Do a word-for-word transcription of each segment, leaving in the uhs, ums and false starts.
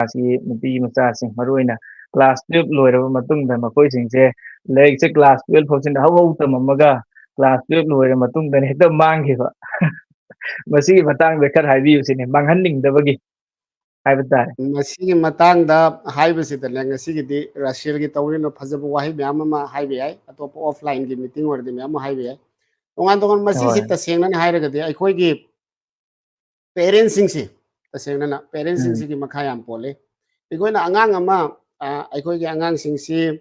ꯃꯁꯤ ꯅꯨꯄꯤ ꯃꯆꯥꯁꯤꯡ, ꯃꯔꯨꯑꯣꯏꯅ class twelve ꯂꯣꯏꯔꯕ ꯃꯇꯨꯡꯗ ꯃꯈꯣꯏꯁꯤꯡꯁꯦ ꯂꯥꯏꯔꯤꯛꯁꯦ class twelve ꯐꯥꯎꯁꯤꯅ ꯍꯧ ꯍꯧ ꯇꯝꯃꯝꯃꯒ class twelve ꯂꯣꯏꯔ ꯃꯇꯨꯡꯗꯅ ꯍꯦꯛꯇ ꯃꯥꯡꯈꯤꯕ꯫ ꯃꯁꯤꯒꯤ ꯃꯇꯥꯡꯗ ꯈꯔ ꯍꯥꯏꯕꯤꯌꯨ ꯁꯤꯅꯤ, ꯃꯥꯡꯍꯟꯅꯤꯡꯗꯕꯒꯤ ꯍꯥꯏꯕ ꯇꯥꯔꯦ꯫ ꯃꯁꯤꯒꯤ ꯃꯇꯥꯡꯗ ꯍꯥꯏꯕꯁꯤꯗꯅꯦ, ꯉꯁꯤꯒꯤꯗꯤ ꯔꯥꯁꯦꯜꯒꯤ ꯇꯧꯔꯤꯅ ꯐꯖꯕ ꯋꯥꯍꯩ ꯃꯌꯥꯝ ꯑꯃ ꯍꯥꯏꯕ ꯌꯥꯏ, ꯑꯇꯣꯞꯄ offlineꯒꯤ meeting ꯑꯣꯏꯔꯗꯤ ꯃꯌꯥꯝ ꯑꯃ ꯍꯥꯏꯕ ꯌꯥꯏ꯫ ꯇꯣꯉꯥꯟ ꯇꯣꯉꯥꯟ ꯃꯁꯤꯁꯤ ꯍꯣꯏ꯫ ꯇꯁꯦꯡꯅꯅ ꯍꯥꯏꯔꯒꯗꯤ ꯑꯩꯈꯣꯏꯒꯤ parentsꯁꯤꯡꯁꯤ, ꯇꯁꯦꯡꯅꯅ ꯎꯝ꯫ parentsꯁꯤꯡꯁꯤꯒꯤ ꯃꯈꯥ ꯌꯥꯝ ꯄꯣꯜꯂꯤ꯫ ꯑꯩꯈꯣꯏꯅ ꯑꯉꯥꯡ ꯑꯃ, ꯑ, ꯑꯩꯈꯣꯏꯒꯤ ꯑꯉꯥꯡꯁꯤꯡꯁꯤ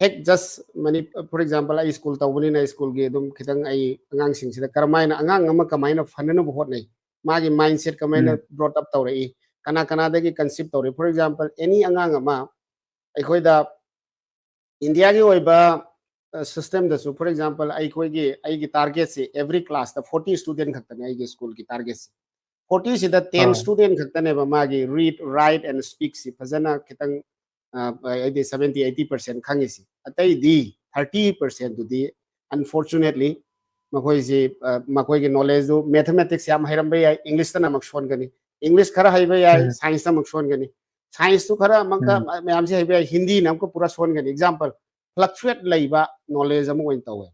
ꯍꯦꯛ just ꯃꯅꯤ-, for example, ꯑꯩ school ꯇꯧꯕꯅꯤꯅ schoolꯒꯤ ꯑꯗꯨꯝ ꯈꯤꯇꯪ ꯑꯩ ꯑꯉꯥꯡꯁꯤꯡꯁꯤꯗ ꯀꯔꯝꯍꯥꯏꯅ, ꯑꯉꯥꯡ ꯑꯃ ꯀꯃꯥꯏꯅ ꯐꯅꯅꯕ ꯍꯣꯠꯅꯩ, ꯃꯥꯒꯤ mindset ꯀꯃꯥꯏꯅ ꯎꯝ꯫ brought up ꯇꯧꯔꯛꯏ, ꯀꯅꯥ ꯀꯅꯥꯗꯒꯤ conceive ꯇꯧꯔꯛꯏ, for example, any ꯑꯉꯥꯡ ꯑꯃ ꯑꯩꯈꯣꯏꯗ Indiaꯒꯤ ꯑꯣꯏꯕ, ꯑ, systemꯗꯁꯨ, for example, ꯑꯩꯈꯣꯏꯒꯤ, ꯑꯩꯒꯤ targetꯁꯤ every classꯇ forty student ꯈꯛꯇꯅꯦ ꯑꯩꯒꯤ schoolꯒꯤ targetꯁꯤ꯫ Fortyꯁꯤꯗ ten ꯑꯥ꯫ student ꯈꯛꯇꯅꯦꯕ ꯃꯥꯒꯤ read, write and speakꯁꯤ ꯐꯖꯅ ꯈꯤꯇꯪ, ꯑ, ꯍꯥꯏꯗꯤ seventy eighty percent ꯈꯪꯉꯤꯁꯤ꯫ ꯑꯇꯩꯗꯤ thirty percentꯗꯨꯗꯤ unfortunately ꯃꯈꯣꯏꯁꯤ, ꯑ, ꯃꯈꯣꯏꯒꯤ knowledgeꯗꯨ mathematics ꯌꯥꯝ ꯍꯩꯔꯝꯕ ꯌꯥꯏ, Englishꯇꯅ ꯑꯃꯨꯛ ꯁꯣꯟꯒꯅꯤ, English ꯈꯔ ꯍꯩꯕ ꯌꯥꯏ, ꯎꯝ꯫ Scienceꯇ ꯑꯃꯨꯛ ꯁꯣꯟꯒꯅꯤ, Scienceꯇꯨ ꯈꯔ ꯑꯃꯨꯛꯀ ꯎꯝ꯫ ꯃꯌꯥꯝꯁꯤ ꯍꯩꯕ ꯌꯥꯏ, ꯍꯤꯟꯗꯤꯅ ꯑꯃꯨꯛꯀ ꯄꯨꯔꯥ ꯁꯣꯟꯒꯅꯤ꯫ Example, fluctuate ꯂꯩꯕ knowledge ꯑꯃ ꯑꯣꯏꯅ ꯇꯧꯋꯦ꯫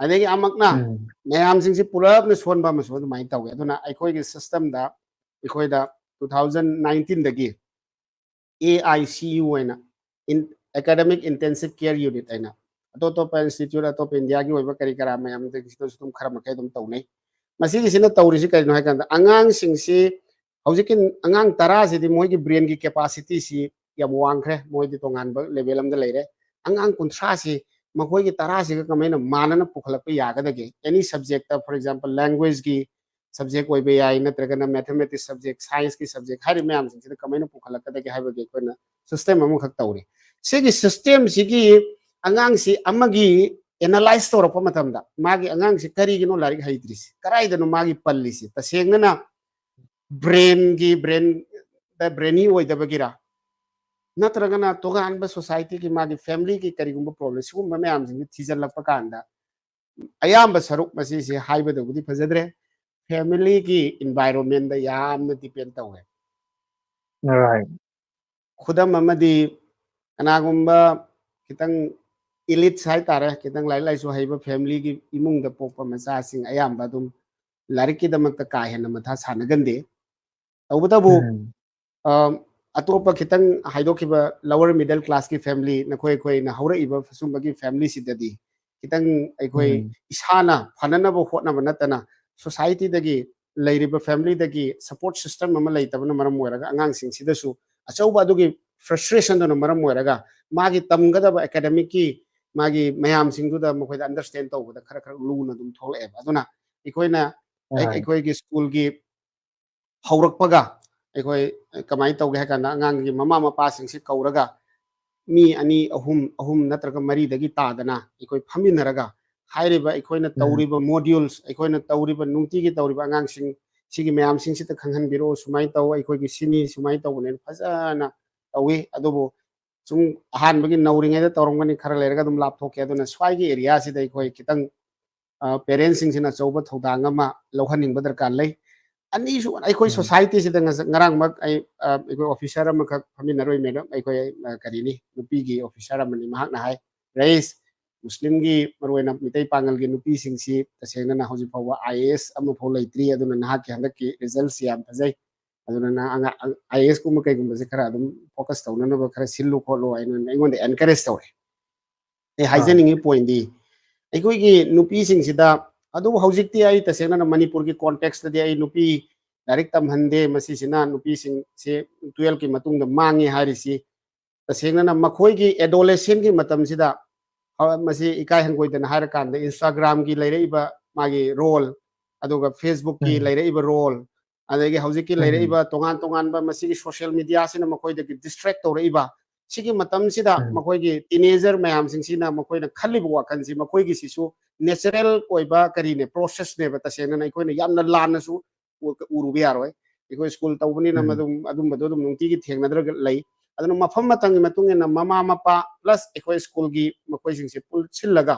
ꯑꯗꯒꯤ ꯑꯃꯨꯛꯅ ꯎꯝ꯫ ꯃꯌꯥꯝꯁꯤꯡꯁꯤ ꯄꯨꯂꯞꯅ ꯁꯣꯟꯕ ꯑꯃꯁꯨ ꯑꯗꯨꯃꯥꯏꯅ ꯇꯧꯋꯦ꯫ ꯑꯗꯨꯅ ꯑꯩꯈꯣꯏꯒꯤ systemꯗ ꯑꯩꯈꯣꯏꯗ two thousand nineteenꯗꯒꯤ AICU ꯑꯣꯏꯅ in-, Academic Intensive Care Unit ꯍꯥꯏꯅ ꯑꯇꯣꯞ ꯑꯇꯣꯞꯄ institute, ꯑꯇꯣꯞꯄ Indiaꯒꯤ ꯑꯣꯏꯕ ꯀꯔꯤ ꯀꯔꯥ ꯃꯌꯥꯝꯗꯒꯤꯁꯤꯗꯁꯨ ꯑꯗꯨꯝ ꯈꯔ ꯃꯈꯩ ꯑꯗꯨꯝ ꯇꯧꯅꯩ꯫ ꯃꯁꯤꯒꯤꯁꯤꯅ ꯇꯧꯔꯤꯁꯤ ꯀꯔꯤꯅꯣ ꯍꯥꯏ ꯀꯥꯟꯗ, ꯑꯉꯥꯡꯁꯤꯡꯁꯤ ꯍꯧꯖꯤꯛꯀꯤ ꯑꯉꯥꯡ ꯇꯔꯥꯁꯤꯗꯤ ꯃꯣꯏꯒꯤ brainꯒꯤ capacityꯁꯤ ꯌꯥꯝ ꯋꯥꯡꯈ꯭ꯔꯦ, ꯃꯣꯏꯗꯤ ꯇꯣꯉꯥꯟꯕ level ꯑꯃꯗ ꯂꯩꯔꯦ꯫ ꯑꯉꯥꯡ ꯀꯨꯟꯊ꯭ꯔꯥꯁꯤ ꯃꯈꯣꯏꯒꯤ ꯇꯔꯥꯁꯤꯒ ꯀꯃꯥꯏꯅ ꯃꯥꯟꯅꯅ ꯄꯨꯈꯠꯂꯛꯄ ꯌꯥꯒꯗꯒꯦ? Any subjectꯇ, for example, languageꯀꯤ subject ꯑꯣꯏꯕ ꯌꯥꯏ, ꯅꯠꯇ꯭ꯔꯒꯅ mathematics subject, scienceꯀꯤ subject ꯍꯥꯏꯔꯤꯕ ꯃꯌꯥꯝꯁꯤꯡꯁꯤꯗ ꯀꯃꯥꯏꯅ ꯄꯨꯈꯠꯂꯛꯀꯗꯒꯦ ꯍꯥꯏꯕꯒꯤ ꯑꯩꯈꯣꯏꯅ system ꯑꯃꯈꯛ ꯇꯧꯔꯤ꯫ ꯁꯤꯒꯤ systemꯁꯤꯒꯤ ꯑꯉꯥꯡꯁꯤ ꯑꯃꯒꯤ analyze ꯇꯧꯔꯛꯄ ꯃꯇꯝꯗ ꯃꯥꯒꯤ ꯑꯉꯥꯡꯁꯤ ꯀꯔꯤꯒꯤꯅꯣ ꯂꯥꯏꯔꯤꯛ ꯍꯩꯇ꯭ꯔꯤꯁꯤ, ꯀꯗꯥꯏꯗꯅꯣ ꯃꯥꯒꯤ ꯄꯜꯂꯤꯁꯤ? ꯇꯁꯦꯡꯅꯅ brainꯒꯤ, brainꯗ brainy ꯑꯣꯏꯗꯕꯒꯤꯔ, ꯅꯠꯇ꯭ꯔꯒꯅ ꯇꯣꯉꯥꯟꯕ societyꯒꯤ ꯃꯥꯒꯤ familyꯒꯤ ꯀꯔꯤꯒꯨꯝꯕ problem, ꯁꯤꯒꯨꯝꯕ ꯃꯌꯥꯝꯁꯤꯡꯁꯤ ꯊꯤꯖꯤꯜꯂꯛꯄ ꯀꯥꯟꯗ ꯑꯌꯥꯝꯕ ꯁꯔꯨꯛ ꯃꯁꯤꯁꯦ ꯍꯥꯏꯕꯗꯕꯨꯗꯤ ꯐꯖꯗ꯭ꯔꯦ, familyꯒꯤ environmentꯗ ꯌꯥꯝꯅ depend ꯇꯧꯋꯦ꯫ Right. ꯈꯨꯗꯝ ꯑꯃꯗꯤ ꯀꯅꯥꯒꯨꯝꯕ ꯈꯤꯇꯪ elites ꯍꯥꯏꯇꯥꯔꯦ, ꯈꯤꯇꯪ ꯂꯥꯏꯔꯤꯛ ꯂꯥꯏꯁꯨ ꯍꯩꯕ family ꯒꯤ ꯏꯃꯨꯡꯗ ꯄꯣꯛꯄ ꯃꯆꯥꯁꯤꯡ ꯑꯌꯥꯝꯕ ꯑꯗꯨꯝ ꯂꯥꯏꯔꯤꯛꯀꯤꯗꯃꯛꯇ ꯀꯥ ꯍꯦꯟꯅ ꯃꯊꯥ ꯁꯥꯟꯅꯒꯟꯗꯦ꯫ ꯇꯧꯕꯇꯕꯨ, ꯎꯝ꯫ ꯑ, ꯑꯇꯣꯞꯄ ꯈꯤꯇꯪ ꯍꯥꯏꯗꯣꯛꯈꯤꯕ lower middle class ꯀꯤ family, ꯅꯈꯣꯏ ꯑꯩꯈꯣꯏꯅ ꯍꯧꯔꯛꯏꯕ ꯁꯨꯝꯕꯒꯤ family ꯁꯤꯗꯗꯤ ꯈꯤꯇꯪ ꯑꯩꯈꯣꯏ ꯎꯝ꯫ ꯏꯁꯥꯅ ꯐꯅꯅꯕ ꯍꯣꯠꯅꯕ ꯅꯠꯇꯅ society ꯗꯒꯤ, ꯂꯩꯔꯤꯕ family ꯗꯒꯤ support system ꯑꯃ ꯂꯩꯇꯕꯅ ꯃꯔꯝ ꯑꯣꯏꯔꯒ ꯑꯉꯥꯡꯁꯤꯡꯁꯤꯗꯁꯨ ꯑꯆꯧꯕ ꯑꯗꯨꯒꯤ frustration ꯗꯨꯅ ꯃꯔꯝ ꯑꯣꯏꯔꯒ ꯃꯥꯒꯤ ꯇꯝꯒꯗꯕ academic ꯀꯤ ꯃꯥꯒꯤ ꯃꯌꯥꯝꯁꯤꯡꯗꯨꯗ ꯃꯈꯣꯏꯗ understand ꯇꯧꯕꯗ ꯈꯔ ꯈꯔ ꯂꯨꯅ ꯑꯗꯨꯝ ꯊꯣꯛꯂꯛꯑꯦꯕ꯫ ꯑꯗꯨꯅ ꯑꯩꯈꯣꯏꯅ ꯑꯩ-, ꯑꯥ꯫ ꯑꯩꯈꯣꯏꯒꯤ school ꯒꯤ ꯍꯧꯔꯛꯄꯒ ꯑꯩꯈꯣꯏ ꯀꯃꯥꯏꯅ ꯇꯧꯒꯦ ꯍꯥꯏ ꯀꯥꯟꯗ, ꯑꯉꯥꯡꯒꯤ ꯃꯃꯥ ꯃꯄꯥꯁꯤꯡꯁꯤ ꯀꯧꯔꯒ ꯃꯤ ꯑꯅꯤ, ꯑꯍꯨꯝ, ꯑꯍꯨꯝ ꯅꯠꯇ꯭ꯔꯒ ꯃꯔꯤꯗꯒꯤ ꯇꯥꯗꯅ ꯑꯩꯈꯣꯏ ꯐꯝꯃꯤꯟꯅꯔꯒ ꯍꯥꯏꯔꯤꯕ ꯑꯩꯈꯣꯏꯅ ꯎꯝ꯫ ꯇꯧꯔꯤꯕ modules, ꯑꯩꯈꯣꯏꯅ ꯇꯧꯔꯤꯕ ꯅꯨꯡꯇꯤꯒꯤ ꯇꯧꯔꯤꯕ ꯑꯉꯥꯡꯁꯤꯡ ꯁꯤꯒꯤ ꯃꯌꯥꯝꯁꯤꯡꯁꯤꯗ ꯈꯪꯍꯟꯕꯤꯔꯛꯑꯣ, ꯁꯨꯃꯥꯏꯅ ꯇꯧ, ꯑꯩꯈꯣꯏꯒꯤ ꯁꯤꯅꯤ, ꯁꯨꯃꯥꯏꯅ ꯇꯧꯕꯅꯦꯅ ꯐꯖꯅ ꯇꯧꯏ꯫ ꯑꯗꯨꯕꯨ ꯁꯨꯝ ꯑꯍꯥꯟꯕꯒꯤ ꯅꯧꯔꯤꯉꯩꯗ ꯇꯧꯔꯝꯒꯅꯤ, ꯈꯔ ꯂꯩꯔꯒ ꯑꯗꯨꯝ ꯂꯥꯞꯊꯣꯛꯈꯤ꯫ ꯑꯗꯨꯅ ꯁ꯭ꯋꯥꯏꯒꯤ area ꯁꯤꯗ ꯑꯩꯈꯣꯏ ꯈꯤꯇꯪ, ꯑ, parent ꯁꯤꯡꯁꯤꯅ ꯑꯆꯧꯕ ꯊꯧꯗꯥꯡ ꯑꯃ ꯂꯧꯍꯟꯅꯤꯡꯕ ꯗꯔꯀꯥꯔ ꯂꯩ꯫ ꯑꯅꯤꯁꯨ ꯑꯩꯈꯣꯏ ꯎꯝ꯫ society ꯁꯤꯗ ꯉꯁ-, ꯉꯔꯥꯡꯃꯛ ꯑꯩ, ꯑ, ꯑꯩꯈꯣꯏ officer ꯑꯃꯈꯛ ꯐꯝꯃꯤꯟꯅꯔꯨꯏ, madam, ꯑꯩꯈꯣꯏ, ꯑ, ꯀꯔꯤꯅꯤ, ꯅꯨꯄꯤꯒꯤ officer ꯑꯃꯅꯤ, ꯃꯍꯥꯛꯅ ꯍꯥꯏ, "ꯔꯌꯤꯁ, ꯃꯨꯁꯂꯤꯝꯒꯤ, ꯃꯔꯨꯑꯣꯏꯅ ꯃꯤꯇꯩ ꯄꯥꯉꯜꯒꯤ ꯅꯨꯄꯤꯁꯤꯡꯁꯤ ꯇꯁꯦꯡꯅꯅ ꯍꯧꯖꯤꯛ ꯐꯥꯎꯕ I A S ꯑꯃꯐꯥꯎ ꯂꯩꯇ꯭ꯔꯤ, ꯑꯗꯨꯅ ꯅꯍꯥꯛꯀꯤ ꯍꯟꯗꯛꯀꯤ result ꯁꯤ ꯌꯥꯝ ꯐꯖꯩ, ꯑꯗꯨꯅ ꯅꯪ ꯑꯉꯥꯡ, I A S ꯀꯨꯝꯕ ꯀꯩꯒꯨꯝꯕꯁꯦ ꯈꯔ ꯑꯗꯨꯝ focus ꯇꯧꯅꯅꯕ ꯈꯔ ꯁꯤꯜꯂꯨ ꯈꯣꯠꯂꯨ" ꯍꯥꯏꯅ ꯑꯩꯉꯣꯟꯗ encourage ꯇꯧꯔꯦ꯫ ꯑꯩ ꯑꯥ꯫ ꯍꯥꯏꯖꯅꯤꯡꯉꯤ point ꯗꯤ, ꯑꯩꯈꯣꯏꯒꯤ ꯅꯨꯄꯤꯁꯤꯡꯁꯤꯗ, ꯑꯗꯨꯕꯨ ꯍꯧꯖꯤꯛꯇꯤ ꯑꯩ ꯇꯁꯦꯡꯅ ꯃꯅꯤꯄꯨꯔꯒꯤ context ꯇꯗꯤ ꯑꯩ ꯅꯨꯄꯤ ꯂꯥꯏꯔꯤꯛ ꯇꯝꯍꯟꯗꯦ, ꯃꯁꯤꯁꯤꯅ ꯅꯨꯄꯤꯁꯤꯡꯁꯦ twelve ꯀꯤ ꯃꯇꯨꯡꯗ ꯃꯥꯡꯉꯦ ꯍꯥꯏꯔꯤꯁꯤ, ꯇꯁꯦꯡꯅꯅ ꯃꯈꯣꯏꯒꯤ adolescent ꯀꯤ ꯃꯇꯝꯁꯤꯗ, ꯑ, ꯃꯁꯤ ꯏꯀꯥꯏ ꯍꯪꯒꯣꯏꯗꯅ ꯍꯥꯏꯔꯀꯥꯟꯗ Instagram ꯒꯤ ꯂꯩꯔꯛꯏꯕ ꯃꯥꯒꯤ role, ꯑꯗꯨꯒ Facebook ꯀꯤ ꯎꯝ꯫ ꯂꯩꯔꯛꯏꯕ role, ꯑꯗꯒꯤ ꯍꯧꯖꯤꯛꯀꯤ ꯎꯝ꯫ ꯂꯩꯔꯛꯏꯕ ꯇꯣꯉꯥꯟ ꯇꯣꯉꯥꯟꯕ ꯃꯁꯤꯒꯤ social media ꯁꯤꯅ ꯃꯈꯣꯏꯗꯒꯤ distract ꯇꯧꯔꯛꯏꯕ, ꯁꯤꯒꯤ ꯃꯇꯝꯁꯤꯗ ꯎꯝ꯫ ꯃꯈꯣꯏꯒꯤ teenager ꯃꯌꯥꯝꯁꯤꯡꯁꯤꯅ ꯃꯈꯣꯏꯅ ꯈꯜꯂꯤꯕ ꯋꯥꯈꯜꯁꯤ ꯃꯈꯣꯏꯒꯤꯁꯤꯁꯨ natural ꯑꯣꯏꯕ ꯀꯔꯤꯅꯦ, process ꯅꯦꯕ꯫ ꯇꯁꯦꯡꯅꯅ ꯑꯩꯈꯣꯏꯅ ꯌꯥꯝꯅ ꯂꯥꯟꯅꯁꯨ ꯎ-, ꯎꯔꯨꯕ ꯌꯥꯔꯣꯏ꯫ ꯑꯩꯈꯣꯏ school ꯇꯧꯕꯅꯤꯅ ꯎꯝ꯫ ꯃꯗꯨꯝ, ꯑꯗꯨꯝꯕꯗꯣ ꯑꯗꯨꯝ ꯅꯨꯡꯇꯤꯒꯤ ꯊꯦꯡꯅꯗ꯭ꯔꯒ ꯂꯩ꯫ ꯑꯗꯨꯅ ꯃꯐꯝ ꯃꯇꯝꯒꯤ ꯃꯇꯨꯡ ꯏꯟꯅ ꯃꯃꯥ ꯃꯄꯥ plus ꯑꯩꯈꯣꯏ school ꯒꯤ ꯃꯈꯣꯏꯁꯤꯡꯁꯦ ꯄꯨꯟꯁꯤꯜꯂꯒ,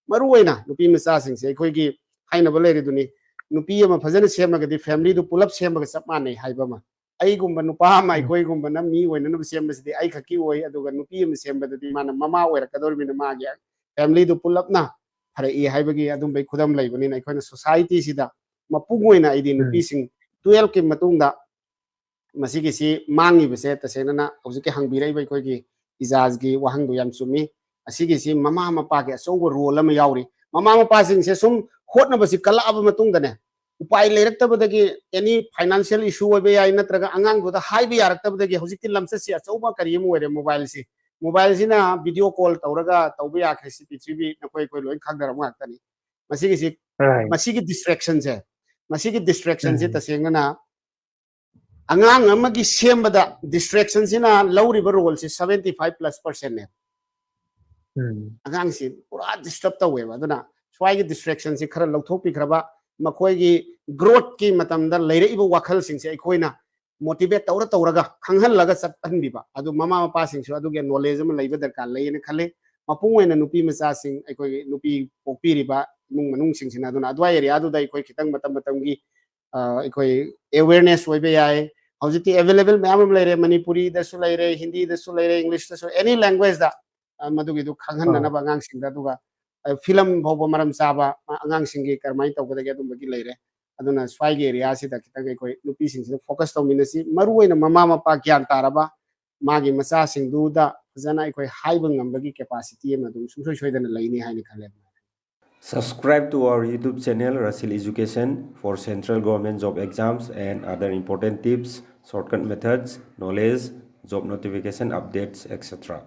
ꯃꯔꯨꯑꯣꯏꯅ ꯅꯨꯄꯤ ꯃꯆꯥꯁꯤꯡꯁꯦ, ꯑꯩꯈꯣꯏꯒꯤ ꯍꯥꯏꯅꯕ ꯂꯩꯔꯤꯗꯨꯅꯤ, "ꯅꯨꯄꯤ ꯑꯃ ꯐꯖꯅ ꯁꯦꯝꯃꯒꯗꯤ family ꯗꯨ ꯄꯨꯂꯞ ꯁꯦꯝꯕꯒ ꯆꯞ ꯃꯥꯟꯅꯩ" ꯍꯥꯏꯕ ꯑꯃ꯫ ꯑꯩꯒꯨꯝꯕ ꯅꯨꯄꯥ ꯑꯃ ꯑꯩꯈꯣꯏꯒꯨꯝꯕꯅ ꯃꯤ ꯑꯣꯏꯅꯅꯕ ꯁꯦꯝꯕꯁꯤꯗꯤ ꯑꯩ ꯈꯛꯀꯤ ꯑꯣꯏ, ꯑꯗꯨꯒ ꯅꯨꯄꯤ ꯑꯃ ꯁꯦꯝꯕꯗꯗꯤ ꯃꯥꯅ ꯃꯃꯥ ꯑꯣꯏꯔꯛꯀꯗꯧꯔꯤꯕꯅꯤꯅ ꯃꯥꯒꯤ family ꯗꯨ ꯄꯨꯜꯂꯞꯅ ꯐꯔꯛꯏ ꯍꯥꯏꯕꯒꯤ ꯑꯗꯨꯝꯕꯒꯤ ꯈꯨꯗꯝ ꯂꯩꯕꯅꯤꯅ ꯑꯩꯈꯣꯏꯅ society ꯁꯤꯗ ꯃꯄꯨꯡ ꯑꯣꯏꯅ ꯑꯩꯗꯤ ꯅꯨꯄꯤꯁꯤꯡ twelve ꯀꯤ ꯃꯇꯨꯡꯗ ꯃꯁꯤꯒꯤꯁꯤ ꯃꯥꯡꯉꯤꯕꯁꯦ ꯇꯁꯦꯡꯅꯅ ꯍꯧꯖꯤꯛꯀꯤ ꯍꯪꯕꯤꯔꯛꯏꯕ ꯑꯩꯈꯣꯏꯒꯤ ꯏꯖꯥꯖꯒꯤ ꯋꯥꯍꯪꯗꯣ ꯌꯥꯝ ꯆꯨꯝꯃꯤ꯫ ꯑꯁꯤꯒꯤꯁꯤ ꯃꯃꯥ ꯃꯄꯥꯒꯤ ꯑꯆꯧꯕ role ꯑꯃ ꯌꯥꯎꯔꯤ꯫ ꯃꯃꯥ ꯃꯄꯥꯁꯤꯡꯁꯦ ꯁꯨꯝ ꯍꯣꯠꯅꯕꯁꯤ ꯀꯜꯂꯛꯑꯕ ꯃꯇꯨꯡꯗꯅꯦ, ꯎꯄꯥꯏ ꯂꯩꯔꯛꯇꯕꯗꯒꯤ any financial issue ꯑꯣꯏꯕ ꯌꯥꯏ, ꯅꯠꯇ꯭ꯔꯒ ꯑꯉꯥꯡꯗꯨꯗ ꯍꯥꯏꯕ ꯌꯥꯔꯛꯇꯕꯗꯒꯤ ꯍꯧꯖꯤꯛꯇꯤ ꯂꯝꯆꯠꯁꯤ ꯑꯆꯧꯕ ꯀꯔꯤ ꯑꯃ ꯑꯣꯏꯔꯦ, mobile ꯁꯤ꯫ Mobile ꯁꯤꯅ video call ꯇꯧꯔꯒ ꯇꯧꯕ ꯌꯥꯈ꯭ꯔꯦ, ꯁꯤ ꯄ꯭ꯔꯤꯊꯤꯕꯤ ꯅꯈꯣꯏ ꯑꯩꯈꯣꯏ ꯂꯣꯏ ꯈꯪꯅꯔꯕ ꯉꯥꯛꯇꯅꯤ꯫ ꯃꯁꯤꯒꯤꯁꯤ, ꯃꯁꯤꯒꯤ distraction ꯁꯦ, ꯃꯁꯤꯒꯤ distraction ꯁꯦ ꯇꯁꯦꯡꯅ ꯑꯉꯥꯡ ꯑꯃꯒꯤ ꯁꯦꯝꯕꯗ distraction ꯁꯤꯅ ꯂꯧꯔꯤꯕ role ꯁꯤ seventy five plus percent ꯅꯦ꯫ ꯑꯉꯥꯡꯁꯤ ꯄꯨꯔꯥ disturb ꯇꯧꯋꯦꯕ꯫ ꯑꯗꯨꯅ ꯁ꯭ꯋꯥꯏꯒꯤ distraction ꯁꯤ ꯈꯔ ꯂꯧꯊꯣꯛꯄꯤꯈ꯭ꯔꯕ, ꯃꯈꯣꯏꯒꯤ growth ꯀꯤ ꯃꯇꯝꯗ ꯂꯩꯔꯛꯏꯕ ꯋꯥꯈꯜꯁꯤꯡꯁꯦ ꯑꯩꯈꯣꯏꯅ motivate ꯇꯧꯔ ꯇꯧꯔꯒ ꯈꯪꯍꯜꯂꯒ ꯆꯠꯍꯟꯕꯤꯕ, ꯑꯗꯨ ꯃꯃꯥ ꯃꯄꯥꯁꯤꯡꯁꯨ ꯑꯗꯨꯒꯤ knowledge ꯑꯃ ꯂꯩꯕ ꯗꯔꯀꯥꯔ ꯂꯩꯌꯦꯅ ꯈꯜꯂꯤ꯫ ꯃꯄꯨꯡ ꯑꯣꯏꯅ ꯅꯨꯄꯤ ꯃꯆꯥꯁꯤꯡ, ꯑꯩꯈꯣꯏꯒꯤ ꯅꯨꯄꯤ ꯄꯣꯛꯄꯤꯔꯤꯕ ꯏꯃꯨꯡ ꯃꯅꯨꯡꯁꯤꯡꯁꯤꯅ꯫ ꯑꯗꯨꯅ ꯑꯗꯨꯋꯥꯏ area ꯗꯨꯗ ꯑꯩꯈꯣꯏ ꯈꯤꯇꯪ ꯃꯇꯝ ꯃꯇꯝꯒꯤ, ꯑ, ꯑꯩꯈꯣꯏ awareness ꯑꯣꯏꯕ ꯌꯥꯏ꯫ ꯍꯧꯖꯤꯛꯇꯤ available ꯃꯌꯥꯝ ꯑꯃ ꯂꯩꯔꯦ, ꯃꯅꯤꯄꯨꯔꯤꯗꯁꯨ ꯂꯩꯔꯦ, ꯍꯤꯟꯗꯤꯗꯁꯨ ꯂꯩꯔꯦ, English ꯇꯁꯨ, any language ꯗ, ꯑ, ꯃꯗꯨꯒꯤꯗꯨ ꯈꯪꯍꯟꯅꯅꯕ ꯑꯉꯥꯡꯁꯤꯡꯗ, ꯑꯗꯨꯒ, ꯑ, film ꯐꯥꯎꯕ ꯃꯔꯝ ꯆꯥꯕ, ꯑ, ꯑꯉꯥꯡꯁꯤꯡꯒꯤ ꯀꯔꯝꯍꯥꯏꯅ ꯇꯧꯒꯗꯒꯦ ꯑꯗꯨꯝꯕꯒꯤ ꯂꯩꯔꯦ꯫ ꯑꯗꯨꯅ ꯁ꯭ꯋꯥꯏꯒꯤ area ꯁꯤꯗ ꯈꯤꯇꯪ ꯑꯩꯈꯣꯏ ꯅꯨꯄꯤꯁꯤꯡꯁꯤꯗ focus ꯇꯧꯃꯤꯟꯅꯁꯤ꯫ ꯃꯔꯨꯑꯣꯏꯅ ꯃꯃꯥ ꯃꯄꯥ ꯒ꯭ꯌꯥꯟ ꯇꯥꯔꯕ, ꯃꯥꯒꯤ ꯃꯆꯥꯁꯤꯡꯗꯨꯗ ꯐꯖꯅ ꯑꯩꯈꯣꯏ ꯍꯥꯏꯕ ꯉꯝꯕꯒꯤ capacity ꯑꯃ ꯑꯗꯨꯝ ꯁꯨꯡꯁꯣꯏ ꯁꯣꯏꯗꯅ ꯂꯩꯅꯤ ꯍꯥꯏꯅ ꯈꯜꯂꯦ꯫ Subscribe to our YouTube channel Rasil Education for central government job exams and other important tips, shortcut methods, knowledge, job notification updates, et cetera.